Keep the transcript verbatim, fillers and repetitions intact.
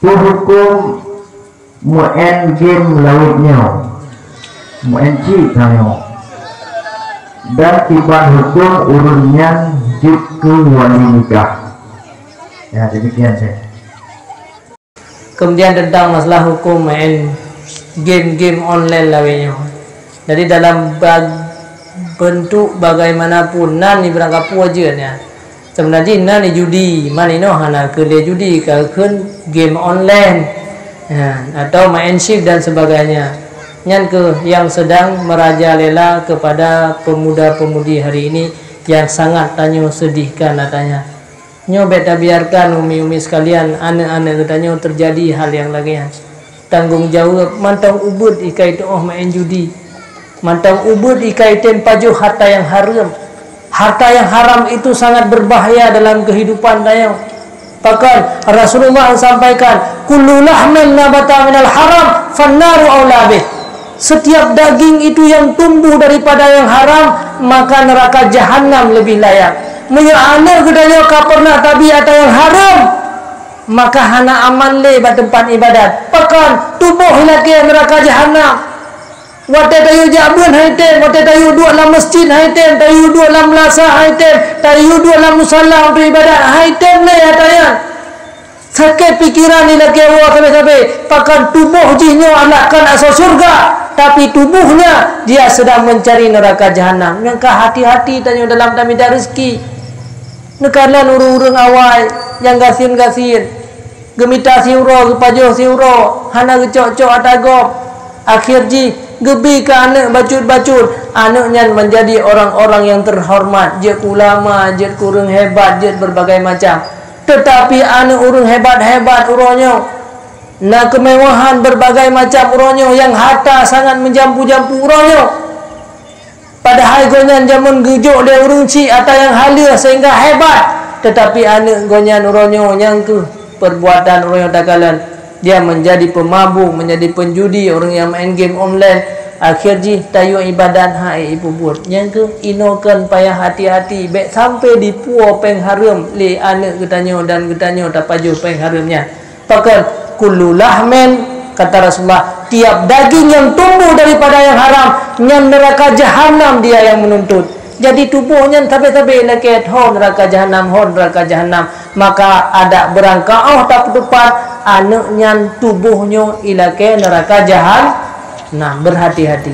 Huköm meu'en game lawét nyoe, meu'en chip tanyoe, dan kiban huköm ureuëng nyan jeuet keu wali nikah. Ya, demikian saja. Kemudian tentang masalah huköm main game-game online lawét nyoe. Jadi dalam bag-, bentuk bagaimanapun nan ibrang kapue jeuet nyan. Sebenarnya nan judi, man inoe hana keu lé judi, ka kheun game online. Ya, atau main chip dan sebagainya. Nyan keuh yang sedang merajalela kepada pemuda-pemudi hari ini yang sangat tanyoe sedihkan adanya. Nyoe bék tabiarkan umi-umi sekalian, aneuk-aneuk geutanyoe teujadi hal nyang lagée nyan. Tanggong jaweueb mantong ubeuet ikai teuoh maén judi. Mantong ubeuet ikai tem pajoh harta nyang hareuem. Harta nyang haram itu sangat berbahaya dalam kehidupan tanyoe. Pakon Rasulullah sampaikan, "Kullu lahmin nabata minal haram, fannaru aula bih." Setiap daging itu yang tumbuh daripada yang haram, maka neraka jahanam lebih layak. Meunyoe aneuk geutanyoe ka pernah tabi ata nyang haram, maka hana aman lé bak teumpat ibadat. Pakon tuboh ilakée neraka jahanam. Watée tayue jak beuet hai tem, watée tayue duek lam masjid hai tem, tayue duek lam meulasa hai tem, tayue duek lam musala untuk ibadat hai tem lé ata nyan. Sakét pikeran ilakée woe sabe-sabe, pakon tuboh jih nyoe aneuk kan asoe syeuruga, tapi tuboh nyan dia sedang mencari neraka jahanam. Nyang ka hati-hati tanyoe dalam tamita rezeki. Neukalon ureuëng-ureuëng awai nyang gasien-gasien, geumita siuroe, geupajoh siuroe, hana geucok-cok ata gob. Akhé jih geubi keu aneuk bacut-bacut. Aneuk nyan menjadi orang-orang yang terhormat, jeuet keu ulama, jeuet keu ureuëng hebat, jeuet berbagai macam. Teutapi aneuk ureuëng hebat-hebat uroe nyoe, na keumewahan berbagai macam uroe nyoe, nyang harta sangat meujampu-jampu uroe nyoe. Padahai gobnyan jameun geujok lé ureuëng chik ata nyang haleue sehingga hebat, teutapi aneuk gobnyan uroe nyoe nyang keuh perbuatan uroe nyoe takalon. Dia menjadi pemabuk, menjadi penjudi, ureuëng nyang main game online. Akhé jih tayue ibadat hai ipubuet. Nyang keuh inoe kon payah hati-hati, bék sampai dipuwoe péng hareuem lé aneuk geutanyoe dan geutanyoe tapajoh péng hareuem nyan. Pakon kullu lahmin, kata Rasulullah, tiap daging yang tumbuh daripada yang haram, nyan neraka jahanam dia yang menuntut. Jadi tuboh nyan sabe-sabe lakée ho neraka jahanam, ho neraka jahanam. Maka adak beurangkaoh tapeutupat aneuk nyan tuboh nyoe ilakée neraka jahanam. Berhati-hati.